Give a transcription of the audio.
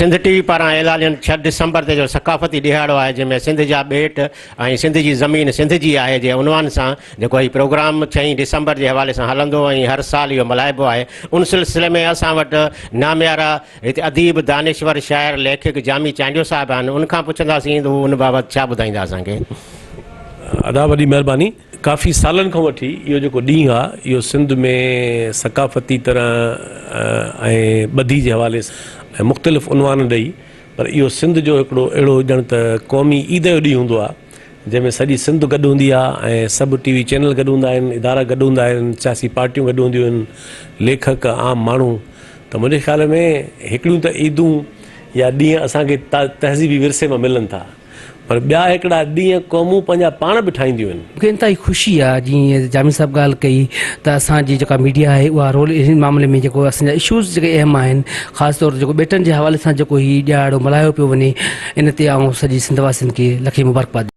سنڌ ٽي V پاران اعلانيل ڇهه ڊسمبر تي جو ثقافتي ڏهاڙو آهي جنهن ۾ سنڌ جا ٻيٽ ۽ سنڌ جي زمين سنڌ جي آهي جي عنوان سان جيڪو هي پروگرام ڇهين ڊسمبر جي حوالي سان هلندو ۽ هر سال اهو ملهائبو آهي ان سلسلي ۾ اسان وٽ ناميارا هتي اديب دانشور شاعر ليکڪ جامي چانڊيو صاحب آهن ان کان پڇنداسين ته هو ان بابت ڇا ٻڌائيندا اسان کي. ادا وڏي مهرباني. ڪافي سالن کان وٺي اهو جيڪو ڏينهن آ اهو سنڌ ۾ ثقافتي طرح ۽ ٻڌي جي حوالي سان ۽ مختلف عنوان ڏئي پر اهو سنڌ جو هڪڙو اهڙو ڄڻ ته قومي عيد جو ڏينهن هوندو آ جنهن ۾ سڄي سنڌ گڏ هوندي آ ۽ سڀ ٽي وي چينل گڏ هوندا آهن ادارا گڏ هوندا آهن سياسي پارٽيون گڏ هونديون آهن ليکڪ عام ماڻهو ته منهنجي خيال ۾ هڪڙيون ته عيدون يا ڏينهن اسان کي تهذيبي ورثي مان ملن ٿا. پر ٻيا هڪڙا ڏينهن قومون پنهنجا پاڻ به ٺاهينديون آهن. مون کي انتهائي خوشي آ جيئن جامي صاحب ڳالهه ڪئي ته اسان جي جيڪا ميڊيا آهي اها رول ان معاملي ۾ جيڪو اسان جا اشوز جيڪي اهم آهن خاص طور تي جيڪو ٻيٽن جي حوالي سان جيڪو هي ڏهاڙو ملهايو پيو وڃي ان تي آئون سڄي سنڌ واسين کي لکين مبارڪباد.